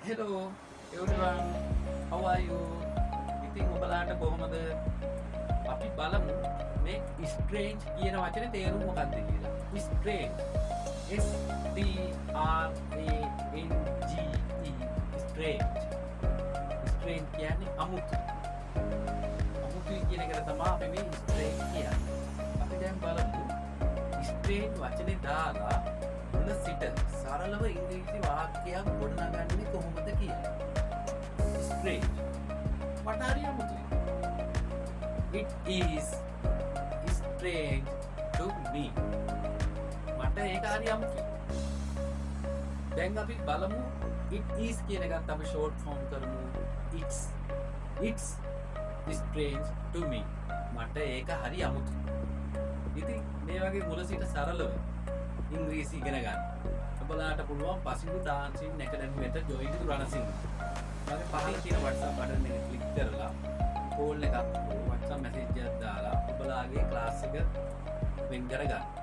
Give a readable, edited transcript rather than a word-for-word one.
Hello everyone, how are you? ඉතින් ඔබලාට කොහොමද? අපි බලමු මේ strange කියන වචනේ තේරුම මොකක්ද කියලා. Strange, S T R A N G E, strange. Strange කියන්නේ අමුතු. අමුතුයි කියන එකට තමයි අපි මේ strange කියන්නේ. අපි දැන් බලමු strange වචනේ දාලා මුල සිට සරලව ඉංග්‍රීසි වාක්‍යයක් ගොඩනගන්නේ කොහොමද කියලා. Strange. මට හරි අමුතුයි. It is strange to me. මට ඒක හරි අමුතුයි. දැන් අපි බලමු it is කියන එකත් අපි ෂෝට් ෆෝම් කරමු. It's. It's strange to me. මට ඒක හරි අමුතුයි. ඉතින් මේ වගේ මුල සිට සරලව ඉංග්‍රීසි ඉගෙන ගන්න ඔබලාට පුළුවන් පසිඳු ඩාන්සින් ඇකඩමි වෙත ජොයින් රණසිංහ. මගේ පහළ තියෙන WhatsApp button එක ක්ලික් කරලා කෝල් එකක් හෝ WhatsApp message එකක් දාලා ඔබලාගේ ක්ලාස් එක වෙන් කරගන්න.